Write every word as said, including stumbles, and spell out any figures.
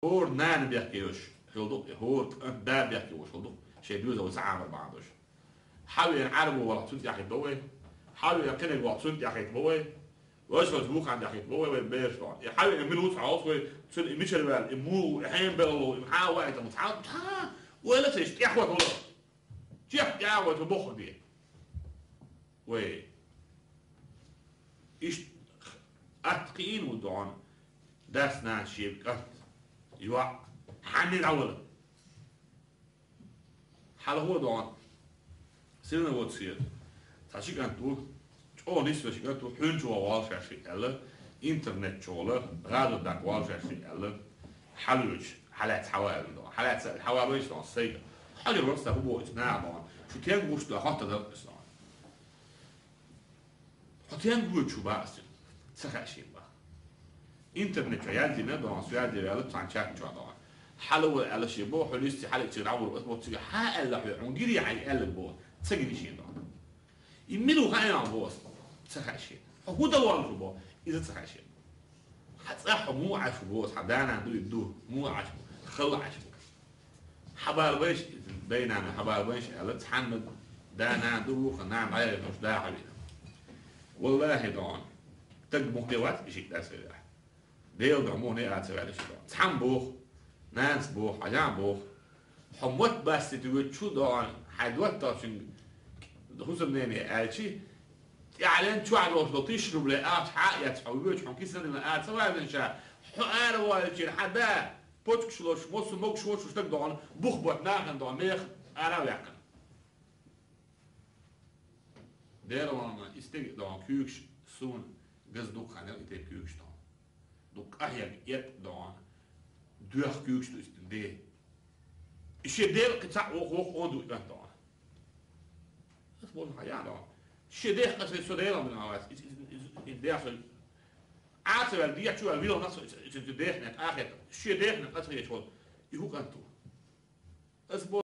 ХӀора нана бехке йолуш хила ду, хӀора кӀант да бехке йолуш хила ду, шайн доьзал ца Ӏамар бахьана долуш. Хьавеана Ӏаьрбо валахь, цунна тӀехь хӀиттабо вай. Хьавеана кхиниг валахь, цунна тӀехь хӀиттабо вай. Вайшалц вукханна тӀехь хӀиттабо вай, вай бераш дохьа. И хьавеана мила ву ца хьовсу вай, цунна и мичара ваьлла, и муха ву, и хьенан белла ву, и хьан ваийтам ца хьа-, ца хьа-, вай ла ца иштта тӀехь вахана. Чехка тӀехь а вай цу бохург де. Вай. Иштта атта кхиийна ву дохьа. Дас-нанас шен кӀант, йоӀ, хьанна дӀавала. Хьалхо дохьа. Сирна воцу хета. Цхьа ши кӀант ву, чӀогӀа нисвеш кӀант ву, хьуьнчу ваха воллушехь шиъ аьлла, интернет чу гӀолла, гӀазот даккха воллушехь шиъ аьлла, хьалоьцуш, хьалаьцна хьава аьлла дохьа. Хьалаьцна хьава вайша дохьа, сайга. Хьажар вара сан хӀун боху иза наха дохьа. Шу тенга гуш ду, хӀотта дара иза дохьа. Хьо тенга воьду шу баха аса? Ца хаьа шена баха. Интернет чу яздина дохьа, со язде ваьлла цхьана чат чохь дохьа. Хьала вара аьлла шен боху, хьо листи хьала цига дӀавур аса боху цига, хьан аьлла хьоьга, хьуна гири хьайга аьлларг боху, ца гири шена дохьа. И мила ву хаьа боху аса? Ца хаьа шена. Хьо хӀун дан воллуш ву боху? Иза ца хаьа шена. Хьан цӀахь хьо муха Ӏаш ву боху аса, хьан да-нана дуй ду, муха Ӏаш ву, хала Ӏаш ву. Хьабар байша, дай-нана, хьабар байша аьлла, цхьанна да-нана ду вуха, нана дӀайигӀина уьш даха вина. Валлахи, дохьа, стаг мухне вац и шиъ дац ваьлла. Делан дуьхьа мухне а ца ваьлла шиъ дохьа. Цхьамма боху, нанас боху, хьажа боху. Хьо мотт бассийта воьдучу дохьа, хьайн доттагӀчуьнга хӀусамнене аьлчи, тӀаьхьарен чохь долуш долу тисача рубле ахча хьа а эцна, хьо воьдучу хьуна кисанина а ца ваьллина ша, хьо ара ваьллачийн хьан да, почкаш лош, массо могуш воцуш стаг дохьа, бух ботта нахана дохьа, меха ара а ваьккхина. Дера вахана, и стеган дохьа куьйгаш суна газа дукха хан яра и тайпа куьйгаш дохьа. Дукха къахьега, эт дохьа, доьху куьйгаш ду и стеган де. И шен дела кхин цхьаъ воху, воху он ду и кӀант дохьа. Ас боху хьан яа дохьа. Шен дех къа ца веза, со Делан бина вац, иза, иза, иза, иза, иза дехьа со. Ӏа ца ваьлла, дехьа чу ваьлла, вилла нах со, иза, иза, иза дехне, къахета. Шен дехне къа ца веза, и хӀун кӀант ву? Ас бо-